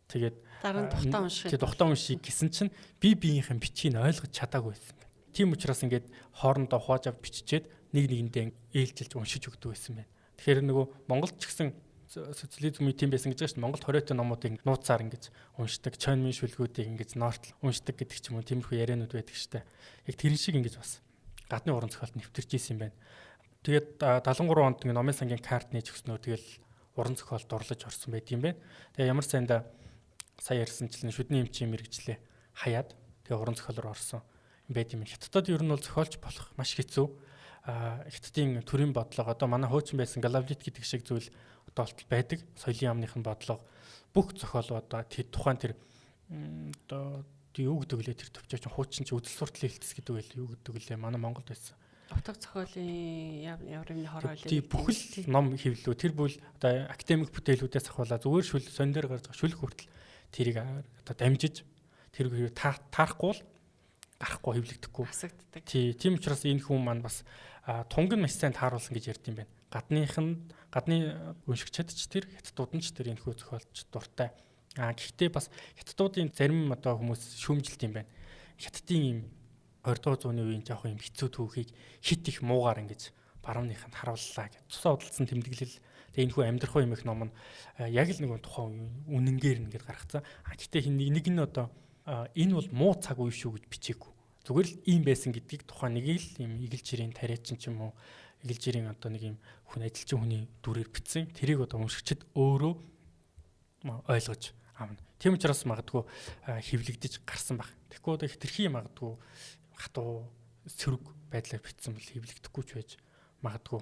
тэгээд дараа нь тухтаа унших. Тэгээд тухтаа унших гэсэн чинь би биеийнхэн бичгийг ойлгож чадаагүй байсан байна. Тийм учраас ингээд хоорондоо хувааж авч биччихээд нэг нэгэндээ ээлжилж уншиж өгдөг байсан байна. Тэгэхээр нөгөө Монголд ч гэсэн социализмын тийм байсан гэж байгаа шүү дээ. Монголд 20-т номуудыг нууцаар ингэж уншдаг, чойнмын шүлгүүдийг ингэж нортол уншдаг гэдэг ч юм уу тиймэрхүү яриануд байдаг шүү дээ. Яг тэрэн шиг ингэж бас гадны уран зохиолд нэвтэрч исэн юм байна. Тэгээд 73 онд ингээ номын сангийн карт нээж өгснөөр тэгэл уран зохиол дурлаж орсон байт юм байна. Тэгээ ямар сайндаа сая ярьсанчлан шүдний эмчийн мэрэгчлээ хаяад тэгээ уран зохиол руу орсон юм байт юм. Хятадд ер нь бол зохиолч болох маш хэцүү. Хятадын төрийн бодлого одоо манай хуучин байсан Галавлит гэдэг шиг зүйл одоо болтол байдаг. Соёлын яамных нь бодлого бүх зохиол одоо тэр тухайн тэр одоо юу гэдэг лээ тэр төвчөөч хуучин чи үзэл суртал хэлтэс гэдэг байл юу гэдэг лээ манай Монголд байсан. Утга зохиолын ямар юмны хороо лээ. Тий бүхэл ном хэвлүү тэр бүл одоо академик бүтээлүүдээс ахуулаа зүгээр шүл сонь дээр гарч байгаа шүлх хүртэл тэрийг одоо дамжиж тэр таарахгүй л гарахгүй хэвлэгдэхгүй. Хасагддаг. Тий, тийм учраас энэ хүн маань бас тунг нь маш сайн тааруулсан гэж ярьд юм байна. Гадных нь гадны уншигчид ч тэр хятадууд нь ч тэр энэ хүү зохиолч дуртай. Гэхдээ бас хятадуудын зарим одоо хүмүүс шүүмжилт юм байна. Хятадын юм 20 дугаар зууны үеийн жоох юм хэцүү түүхийг хит их муугаар ингэж барууных нь харууллаа гэж. Цусаа удалсан тэмдэглэл. Тэгээ энэ хүү амьдрах уу юм их ном нь яг л нэг тухайн үнэнгээр ингээд гаргацсан. Гэхдээ нэг нь одоо энэ бол муу цаг үе шүү гэж бичээгүй. Зүгээр л ийм байсан гэдгийг тухайн нэг л ийм игэл жирийн тариачин ч юм уу игэл жирийн одоо нэг ийм хүн ажилчин хүний дүрээр бичсэн. Тэрийг одоо уншигчид өөрөө ойлгож авна. Тийм учраас магадгүй хэвлэгдэж гарсан баг. Тэгэхгүй одоо хэтэрхий магадгүй хатуу сөрөг байдлаар бичсэн бол хэвлэгдэхгүй ч байж магадгүй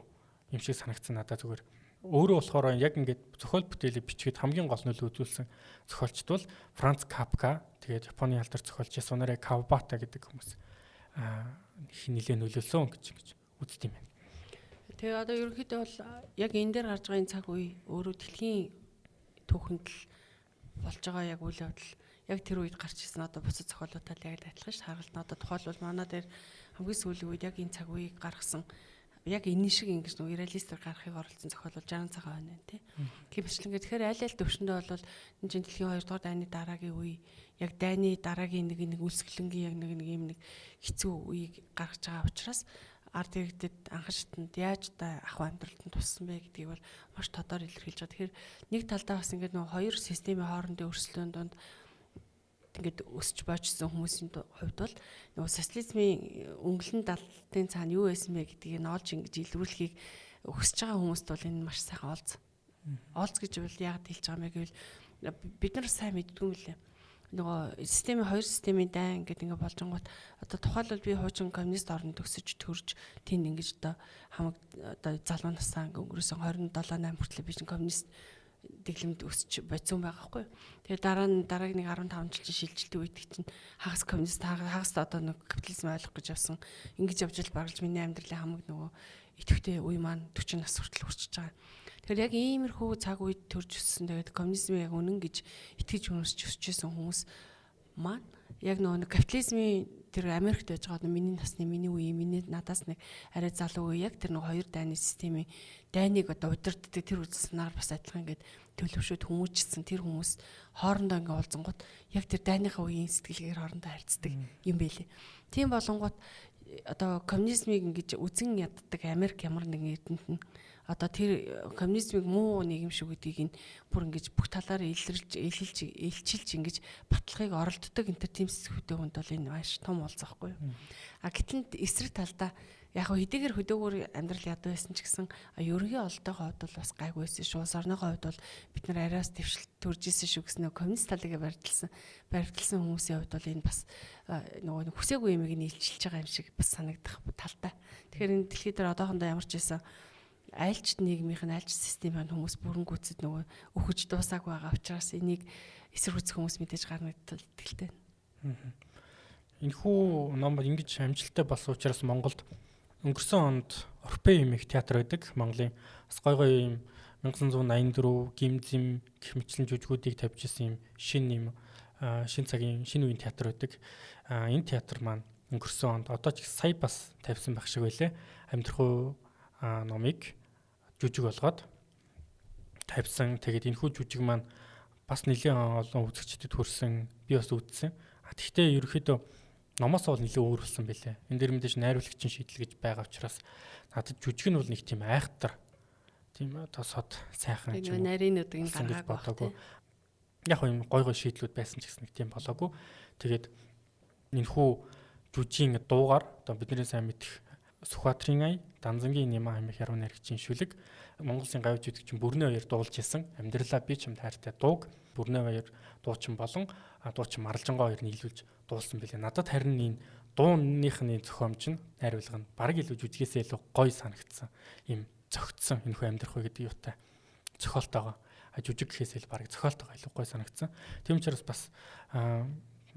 юм шиг санагдсан надад зүгээр. Өөрөө болохоор яг ингээд зохиол бүтээлийг бичгээд хамгийн гол нөлөө үзүүлсэн зохиолчд бол Франц Кафка, тэгээд Японы алдар зохиолч Ясунари Кавабата гэдэг хүмүүс их нэлээд нөлөөлсөн гэж ингэж үздэг юм байна. Тэгээ одоо ерөнхийдөө бол яг энэ дээр гарч байгаа энэ цаг үе өөрөө дэлхийн түүхэнд л болж байгаа яг үйл явдал яг тэр үед гарч ирсэн одоо бусад зохиолуудтай л яг л адилхан ш харгалт. Одоо тухайлбал манай дээр хамгийн сүүлийн үед яг энэ цаг үеийг гаргасан яг энэ шиг ингэж нөгөө реалистээр гаргахыг оролцсон зохиол бол 60 цагаан хойно тий. Гэвчлэнгээ тэгэхээр аль аль төвшөндөө бол энэ чинь дэлхийн 2 дугаар дайны дараагийн үе яг дайны дараагийн нэг нэг үлсгэлэнгийн яг нэг нэг юм нэг хэцүү үеийг гаргаж байгаа учраас ард иргэдэд анхан шатанд яаж одоо ах амьдралд нь туссан бэ гэдгийг бол маш тодор илэрхийлж байгаа. Тэгэхээр нэг талдаа бас ингээд нөгөө хоёр системийн хоорондын өрсөлдөөн донд ингээд өсч боожсон хүмүүсийн хувьд бол нөгөө социализмын өнгөлн далтын цаана юу байсан бэ гэдгийг нь олж ингэж илрүүлэхийг хүсэж байгаа хүмүүст бол энэ маш сайхан олз. Олз гэж бол яг хэлж байгаа юм бэ гэвэл бид нар сайн мэддгүй юм лээ. Нөгөө системийн хоёр системийн дайн ингээд ингээ болжонгууд одоо тухайлбал би хуучин коммунист орнд өсөж төрж тэнд ингэж одоо хамаг одоо залуу насаа ингээ өнгөрөөсөн 27 8 хүртэл би чинь коммунист дэглэмд өсч бодсон байгаа хгүй. Тэгээ дараа нь дараагийн нэг 15 жил чинь шилжилтийн үед чинь хагас коммунист хагас одоо нэг капитализм ойлгох гэж явсан. Ингэж явж л баргалж миний амьдралын хамаг нөгөө идэвхтэй үе маань 40 нас хүртэл хүрчиж байгаа. Тэгэхээр яг иймэрхүү цаг үед төрж өссөн. Тэгээд коммунизмыг яг үнэн гэж итгэж үнэрч өсөж исэн хүмүүс маань яг нөгөө нэг капитализмын тэр Америкт байж байгаа миний насны миний үе миний надаас нэг арай залуу үе яг тэр нэг хоёр дайны системийн дайныг одоо удирддаг тэр үзэл санаагаар бас адилхан ингээд төлөвшөөд хүмүүжсэн тэр хүмүүс хоорондоо ингээд уулзангууд яг тэр дайныхаа үеийн сэтгэлгээр хоорондоо харьцдаг юм байлээ. Тийм болонгууд одоо коммунизмыг ингэж үзен яддаг Америк ямар нэгэн эрдэмтэн нь одоо тэр коммунизмыг муу нийгэм шүү гэдгийг нь бүр ингэж бүх талаар илэрж илэлж илчилж ингэж батлахыг оролддог энэ төр тийм сэсгүүдтэй хүнд бол энэ маш том уулз байхгүй юу. А гэтэл эсрэг талдаа яг хэдийгээр хөдөөгөр амьдрал ядуу байсан ч гэсэн ерөнхий ололтойгоо хувьд бол бас гайгүй байсан шүү. Улс орныхоо хувьд бол бид нар ариас дэвшил төрж исэн шүү гэсэн нөгөө коммунист талыг баримтлсан хүмүүсийн хувьд бол энэ бас нөгөө хүсээгүй юмыг нь илчилж байгаа юм шиг бас санагдах талтай. Тэгэхээр энэ дэлхий дээр одоохондоо ямар ч байсан айлч нийгмийнх нь айлч системийн хүмүүс бүрэн гүйцэд нөгөө өхөж дуусаагүй байгаа учраас энийг эсэргүүцэх хүмүүс мэдээж гарна гэдэгт итгэлтэй. Энэхүү ном ингэж амжилттай болсон учраас Монголд өнгөрсөн онд Орфей хэмээх театр байдаг. Монголын бас гой гой юм 1984 гимзим гэх мэтлэн жүжгүүдийг тавьж исэн юм шин юм шин цагийн шинэ үеийн театр байдаг. Энэ театр маань өнгөрсөн онд одоо ч сая бас тавьсан байх шиг байлээ. Амьдрах уу номыг жүжиг болгоод тавьсан. Тэгээд энэхүү жүжиг маань бас нэлээд олон үзэгчдэд хүрсэн. Би бас үзсэн. Тэгэхдээ ерөнхийдөө номоос бол нэлээд өөр болсон байлээ. Энэ дэр мэдээж найруулагчийн шийдэл гэж байгаа учраас надад жүжиг нь бол нэг тийм айхтар тийм одоо сод сайхан юм нарийнуудыг нь гаргаагүй бодоогүй. Яг юм гой гой шийдлүүд байсан ч гэсэн нэг тийм болоогүй. Тэгээд энэхүү жүжигийн дуугаар одоо бидний сайн мэдэх Сүхбаатарын ая, Данзангийн Нима хэмээх яруу найрагчийн шүлэг, Монголын гавь жүжигчин Бүрнэ хоёр дуулж исэн Амьдралаа би чамд хайртай дууг Бүрнэ хоёр дуучин болон дуучин Маралжангоо хоёр нийлүүлж дуулсан билээ. Надад харин энэ дууных нь зохиомж нь найруулга нь бараг илүү жүжигээсээ илүү гоё санагдсан. Ийм зөгцсөн энэхүү амьдрах вэ гэдэг юутай зохиолтойгоо жүжиг гэхээс илүү бараг зохиолтойгоо илүү гоё санагдсан. Тийм учраас бас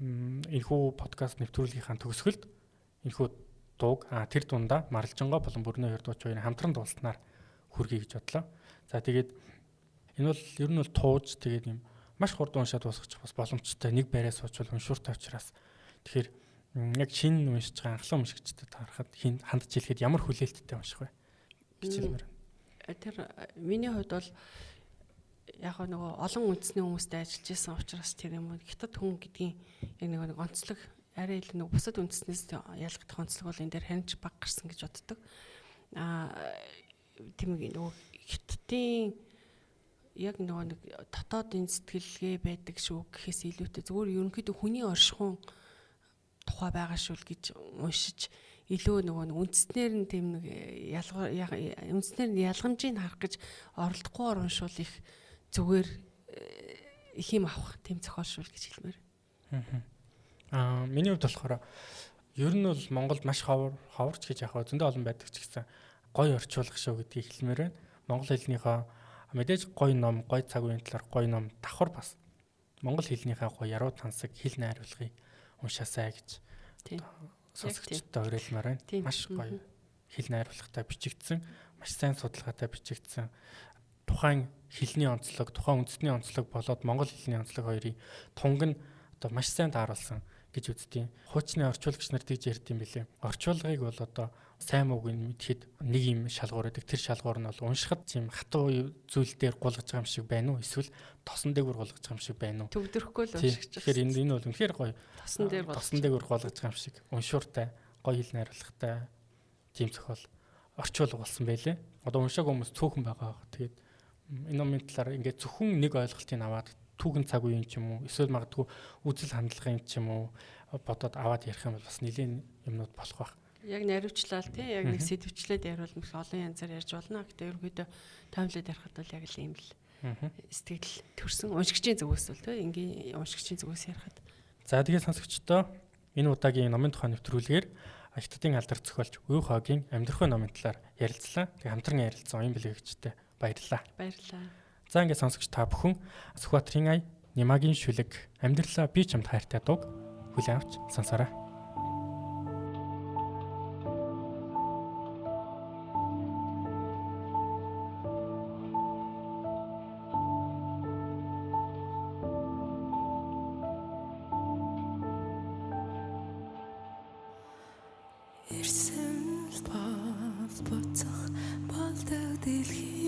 энэхүү подкаст нэвтрүүлгийнхаа төгсгөлд энэхүү дууг тэр дундаа Маралжангоо болон Бүрнэ хоёр дууч хоёрын хамтран дуулснаар хүргэе гэж бодлоо. За тэгээд энэ бол ер нь бол тууж тэгээд юм маш хурд уншаад дуусгачих бас боломжтой. Нэг байраа суучвал уншууртай учраас. Тэгэхээр яг шинэ уншиж байгаа анхлан уншигчдад харахад хандж хэлэхэд ямар хүлээлттэй унших вэ гэж хэлмээр байна. Тэр миний хувьд бол яг нөгөө олон үндэсний хүмүүстэй ажиллаж исэн учраас тэр юм хятад хүн гэдгийн яг нэг онцлог арай илүү нөгөө бусад үндэснээс ялгах онцлог бол энэ дээр харин ч баг гарсан гэж боддог. Тийм нөгөө хятадын яг нөгөө нэг дотоодын сэтгэлгээ байдаг шүү гэхээс илүүтэй зүгээр ерөнхийдөө хүний оршихуун тухай байгаа шүү л гэж уншиж илүү нөгөө нэг үндэснэр нь тийм нэг үндэснэр нь ялгамжийг харах гэж оролдохгүйгээр уншвал их зүгээр их юм авах тийм зохиол шүү л гэж хэлмээр. Миний хувьд болохоор ер нь бол Монголд маш ховор ховорч гэж яг зөндөө олон байдаг ч гэсэн гоё орчуулах шүү гэдгийг хэлмээр байна. Монгол хэлнийхээ мэдээж гоё ном, гоё цаг үеийн талаар гоё ном давхар бас монгол хэлнийхээ гоё яруу тансаг хэл найруулгыг уншаасай гэж сонсогчдод уриалмаар байна. Маш гоё хэл найруулгатай бичигдсэн, маш сайн судалгаатай бичигдсэн тухайн хэлний онцлог, тухайн үндэсний онцлог болоод монгол хэлний онцлог хоёрын тунг нь одоо маш сайн тааруулсан гэж үздэг. Хуучны орчуулагч нар тэгж ярьд юм билээ. Орчуулгыг бол одоо сайн мууг нь мэдхэд нэг юм шалгуур байдаг. Тэр шалгуур нь бол уншихад тийм хатуу зүйл дээр гулгаж байгаа юм шиг байна уу? Эсвэл тосон дээгүүр гулгаж байгаа юм шиг байна уу? Төгдрөхгүй л уншигч. Тэгэхээр энэ бол үнэхээр гоё. Тосон дээгүүр гулгаж байгаа юм шиг уншууртай, гоё хэл найруулгатай тийм зохиол орчуулга болсон байлээ. Одоо уншаагүй хүмүүс цөөхөн байгаа. Тэгээд энэ номын талаар ингээд зөвхөн нэг ойлголтыг аваад түүхэн цаг үеийн ч юм уу эсвэл магадгүй үзэл хандлагын ч юм уу бодоод аваад ярих юм бол бас нэлийн юмнууд болох байх. Яг нариучлал тий яг нэг сэдвчлээд яриул мөх олон янзаар ярьж болно. Гэтэ ерөнхийдөө тоомлоод ярихад бол яг л ийм л сэтгэл төрсөн уншигчийн зүгээс бол тий энгийн уншигчийн зүгээс ярихад. За тэгээд сонсогчдоо энэ удаагийн номын тухай нэвтрүүлгээр Хятадын алдар зохиолч Уй Хогийн амьдрах номын талаар ярилцлаа. Тэгээд хамтран ярилцсан оюун бэлгээгчтэй баярлалаа. Баярлалаа. За ингээд сонсогч та бүхэн Сүхбаатарын ая Нимагийн шүлэг амьдралаа би чамд хайртай дууг хүлээн авч сонсоорой. Ирсэн л бол буцах болдог дэлхийд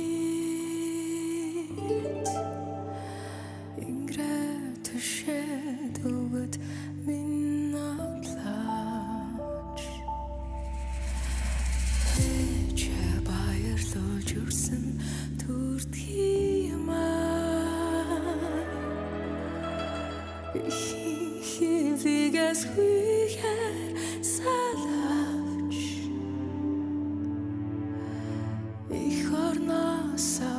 Ингэрээ түшээд өгöd минь нотлаач. Тэнгэрээс хүйхээр салавч, Их орноосоо.